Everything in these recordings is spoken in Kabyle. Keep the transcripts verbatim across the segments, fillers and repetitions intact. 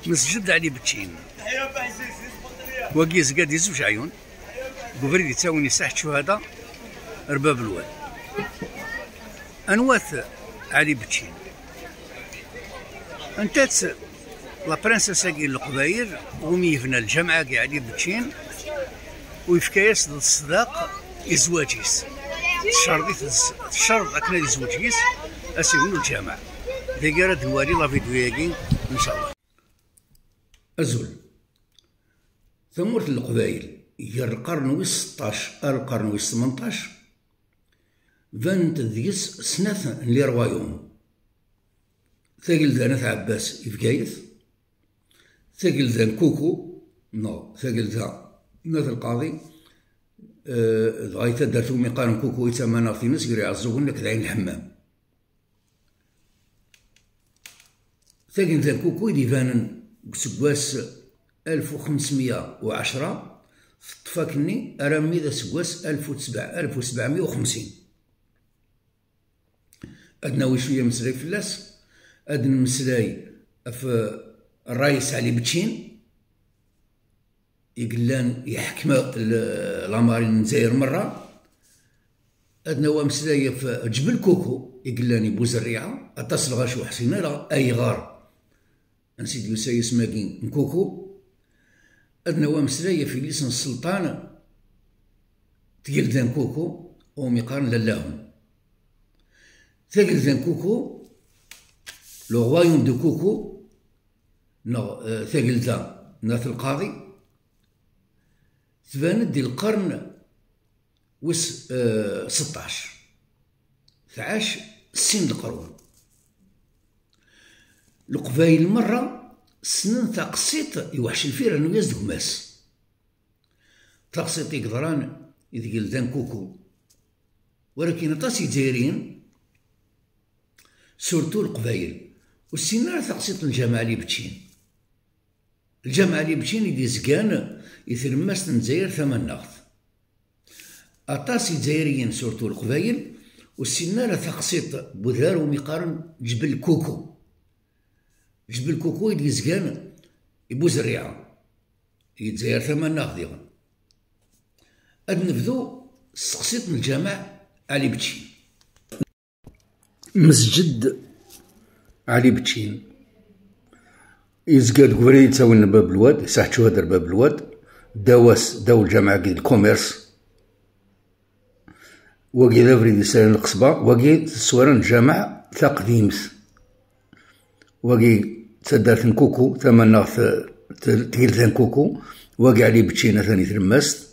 Mesǧed Ɛli Beččin. Wagi yezga di Zuǧ Ɛyun, deg ubrid yettawin i Saḥ Ččuhada ar Bab Lwad. Anwa-t Ɛli Beččin? Anta-tt la princesse-agi n Leqbayel, umi yebna lǧameɛ-agi Ɛli Beččin, u yefka-yas-d ṣṣdaq i zzwaǧ-is? Tcerḍ-it, tcerḍ akken ad yezweǧ yis-s, ad s-ibnu lǧameɛ. Dagi ara d-nwali la vidéo-agi, ncallah. Azul. Tamurt n Leqbayel, gar lqern wis seṭṭac ar lqern wis tmenṭac, banent deg-s snat n les royaumes. Tagelda n At Ɛebbas i Bgayet, tagelda n Kuku, neɣ tagelda n At Lqaḍi, eh, dɣa i taddart umi qqaren Kuku i tamaneɣt-ines gar Iɛeẓẓugen akked Ɛin Lḥemmam. Tagelda n Kuku i d-ibanen deg useggas alef u xemsmya u ɛecṛa, teṭṭef akkenni armi d aseggas alef u sebɛa, alef u sebɛemya u xemsin. Ad nawi cwiya ameslay fell-as, ad nemmeslay ɣef, eh, Ṛṛayes Ɛli Beččin, i yellan iḥkem l-, lamari n Lezzayer merra. Ad nawi ameslay ɣef Ǧbel Kuku, i yellan i Buzerriɛa, aṭas n lɣaci ur ḥṣin ara ayɣer ansi d-yusa yisem-agi n Kuku. Ad nawi ameslay ɣef yelli-s n sselṭan, tgelda n Kuku, umi qqaren Lallahum. Tagelda n Kuku, le royaume de Kuku, neɣ, eh, tagelda n At Lqaḍi, tban-d di lqern wis, eh, seṭṭac. Tɛac sin leqrun. Leqbayel merra ssnen taqsiṭ i Weḥci Lfir rnu-yas d gma-s. Taqsiṭ i yeḍran i tgelda n Kuku. Walakin aṭas Izzayriyen, surtout Leqbayel, ur ssinen ara taqsiṭ n Lǧameɛ Ɛli Beččin. Lǧameɛ Ɛli Beččin i d-izgan i tlemmast n Lezzayer tamannaɣt. Aṭas Izzayriyen, surtout Leqbayel, ur ssinen ara taqsiṭ n udrar umi qqaren Ǧbel Kuku. Ǧbel Kuku i d-yezgan i Buzerriɛa, i Lezzayer tamannaɣt diɣen. Ad nebdu s teqsiṭ n Lǧameɛ Ɛli Beččin. Mesǧed Ɛli Beččin yezga deg ubrid yettawin Bab Lwad, Saḥ Ččuhada ar Bab Lwad, ddaw-as, ddaw lǧameɛ-agi d lkumirs. Wagi d abrid yesran lqesba, wagi d sswara n lǧameɛ taqdimt. Wagi d taddart n Kuku, tamannaɣt, t-, tgelda n Kuku, wagi Ɛli Beččin atan i tlemmast.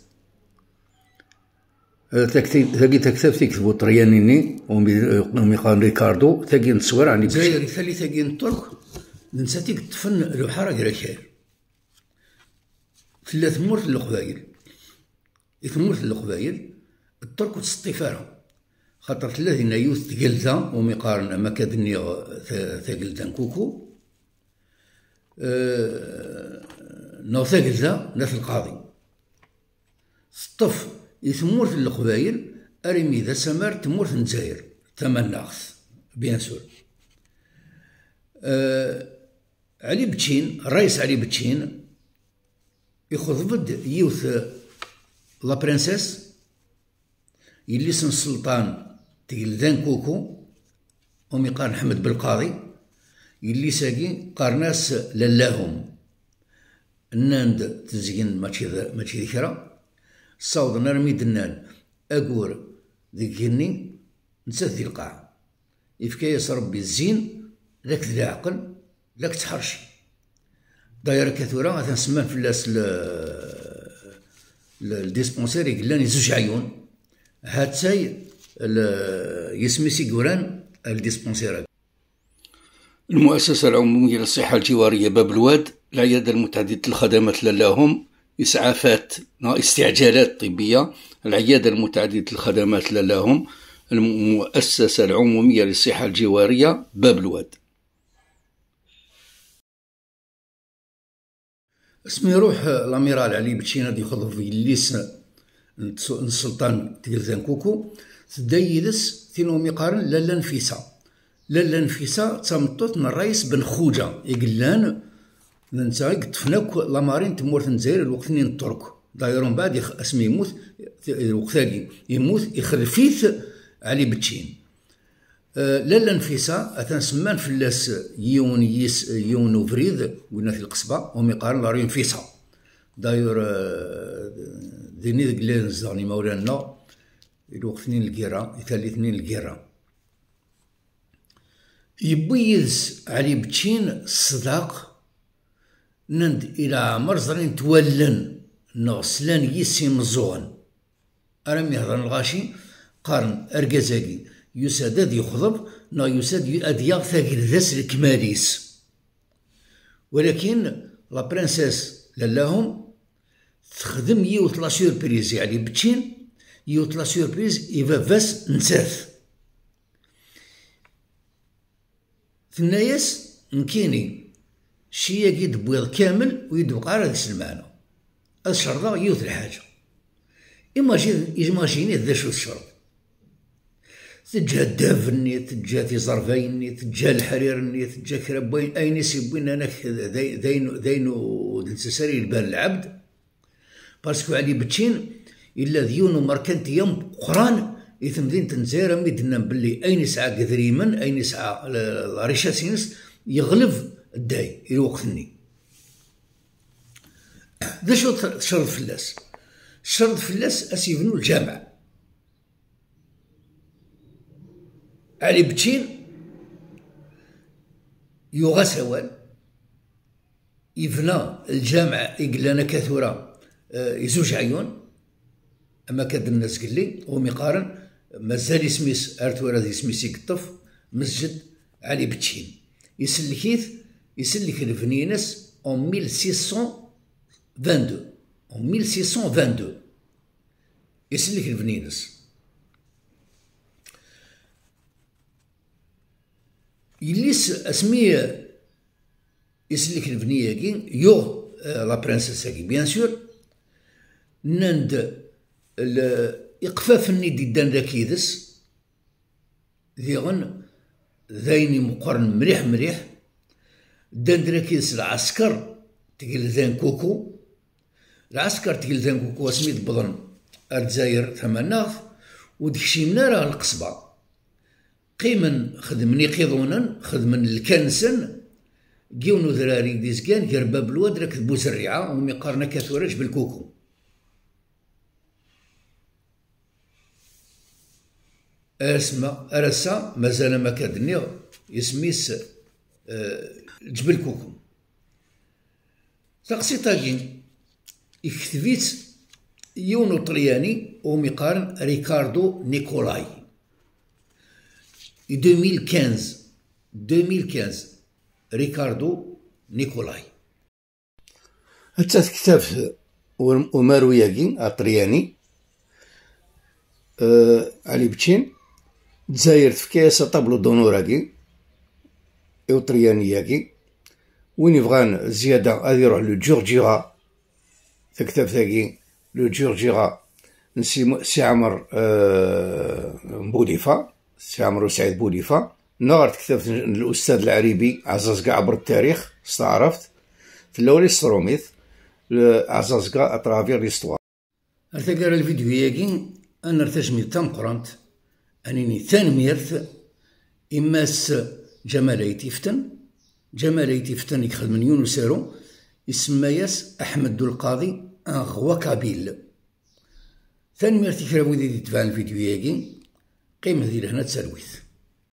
Eh, takti-, tagi taktabt i yektebu Ṭṭelyan-nni, umi, umi qqaren Ricardo, tagi n tteswir, ɛni Lezzayer, i tallit-agi n Ṭṭerk, d nettat i yeṭṭfen lewḥara gar akal. Tella tmurt n Leqbayel. I tmurt n Leqbayel, Ṭṭerk ur tettseṭṭif ara. Xaṭer tella dinna yiwet tgelda, umi qqaren, am akka d-nniɣ, ta-, tagelda n Kuku, eh, neɣ tagelda n At Lqaḍi. Teṭṭef i tmurt n Leqbayel armi d asamar n tmurt n Lezzayer tamannaɣt, bien sûr. Euh, Ɛli Beččin, Ṛṛayes Ɛli Beččin, ixḍeb-d yiwet, euh, la princesse, yelli-s n sselṭan, tgelda n Kuku, umi qqaren Ḥmed Belqaḍi, yelli-s-agi qqaren-as Lallahum. Nnan-d tezgen mačči d, mačči d kra, ssawḍen armi d-nnan agur deg igenni, nettat di lqaɛa. Yefka-yas Ṛebbi zzin, d ak d leɛqel, d ak ttḥerci. D'ailleurs, akka tura, atan semman fell-as le, le, le dispensaire i yellan i Zuǧ Ɛyun. Ha-tt-ay le, yisem-is i yuran le dispensaire-agi. المؤسسة العمومية للصحة الجوارية باب الواد، العيادة المتعددة الخدمات للاهم، إسعافات، استعجالات طبية، العيادة المتعددة الخدمات للاهم، المؤسسة العمومية للصحة الجوارية باب الواد. Asmi iruḥ, eh, l'amiral Ɛli Beččin ad yexḍeb yelli-s n ts-, n sselṭan n tgelda n Kuku, tedda yid-s tin umi qqaren Lalla Nfisa. Lalla Nfisa d tameṭṭut n Ṛṛayes Ben Xuǧa, i yellan D netta i yeṭṭfen akk lamarin n tmurt n Lezzayer lweqt-nni n Ṭṭerk. D'ailleurs, mbeɛd, ix-, asmi yemmut, t-, lweqt-agi, yemmut, ixlef-it Ɛli Beččin. Eh, lalla Nfisa, atan semman fell-as yiwen yis-, yiwen ubrid, win at Lqesba, umi qqaren la rue Nfisa. D'ailleurs, eh, din i deg llan zedɣen imawlan-nneɣ, i lweqt-nni n lgirra, i tallit-nni n lgirra. Yewwi yid-s Ɛli Beččin ṣṣdaq, nnan-d i leɛmer ẓrint wallen neɣ slan yis-s imeẓẓuɣen. Armi hedren lɣaci, qqaren argaz-agi yusa-d ad yexḍeb neɣ yusa-d ad yaɣ tagelda s lekmal-is. Walakin la princesse lalla-hum texdem yiwet la surprise i Ɛli Beččin, yiwet la surprise i baba-s nettat. Tenna-yas: "Nekkini, cci-agi d-tewwiḍ kamel ur yi-d-tebqa ara deg-s lmeɛna. Ad cerḍeɣ yiwet lḥaǧa." Imagine, imagine d acu tecreḍ. Teǧǧa ddheb-nni, teǧǧa tiẓerbayin-nni, teǧǧa leḥrir-nni, teǧǧa kra n wayen, ayen i s-yewwin, anak d, d, d ayen, d ayen ur d-nettas ara i lbal n lɛebd. Parce que Ɛli Beččin yella d yiwen umerkanti ameqqran i temdint n Lezzayer, armi d-nnan belli ayen yesɛa deg idrimen, ayen yesɛa la, la richesse-ines, yeɣleb dday i lweqt-nni. D acu tecreḍ fell-as? Tecreḍ fell-as ad s-yebnu lǧameɛ. Ɛli Beččin yuɣ-as awal, yebna lǧameɛ i yellan akka tura, eh, i Zuǧ Ɛyun, am akka d-nenna zgelli, umi qqaren, mazal isem-is ar tura d isem-is i yeṭṭef, Mesǧed Ɛli Beččin. Isellek-it, isellek lebni-ines en mille six cent vingt-deux. En mille six cent vingt-deux. Isellek lebni-ines. Yelli-s, asmi isellek lebni-agi, yuɣ, eh, la princesse-agi, bien sûr, nnan-d l-, iqfafen-nni d-iddan d akid-s, diɣen d ayen imeqqren mliḥ, mliḥ. Ddan-d akid-s lɛesker n tgelda n Kuku. Lɛesker n tgelda n Kuku, asmi d-wwḍen ar Lezzayer tamaneɣt, ur d-kcimen ara ɣer lqesba. Qqimen, xedmen iqiḍunen, xedmen lkan-nsen deg yiwen udrar i d-izgan gar Bab Lwader akked Buzerriɛa, umi qqaren akka tura Ǧbel Kuku. Ar asma, ar ass-a, mazal am akka d-nniɣ, isem-is, eh, Ǧbel Kuku. Taqsiṭ-agi, ikteb-itt yiwen uṭelyani umi qqaren Riccardo Nicolai. Deux mille quinze, deux mille quinze, Riccardo Nicolai. Atta tektabt u-, umaru-agi aṭryani, eh, Ɛli Beččin, Lezzayer tefka-yas atablu d'honneur-agi i uṭryani-agi. Win yebɣan zzyada ad iruḥ le Ǧurǧira, taktabt-agi, le Ǧurǧira n Si, Si Ɛmer, eh, Budifa, Si Ɛmer U Sɛid Budifa, neɣ ar tektabt n, n Lustad Lɛribi, Aɛzazga ɛebr tarix, s taɛrabt, tella ula s trumit, le, Aɛzazga à travers l'histoire. Ar taggara lvidyu-agi, ad nerr tajmilt tameqqrant, ad nini tanemmirt i Mass Ǧamal Ayt Iften. Ǧamal Ayt Iften i ixedmen yiwen usaru, isemma-yas Aḥmed Ulqaḍi, un roi kabyle. Tanemmirt i kra n wid i d-itebɛen lvidyu-agi. Qqimet di lehna d talwit.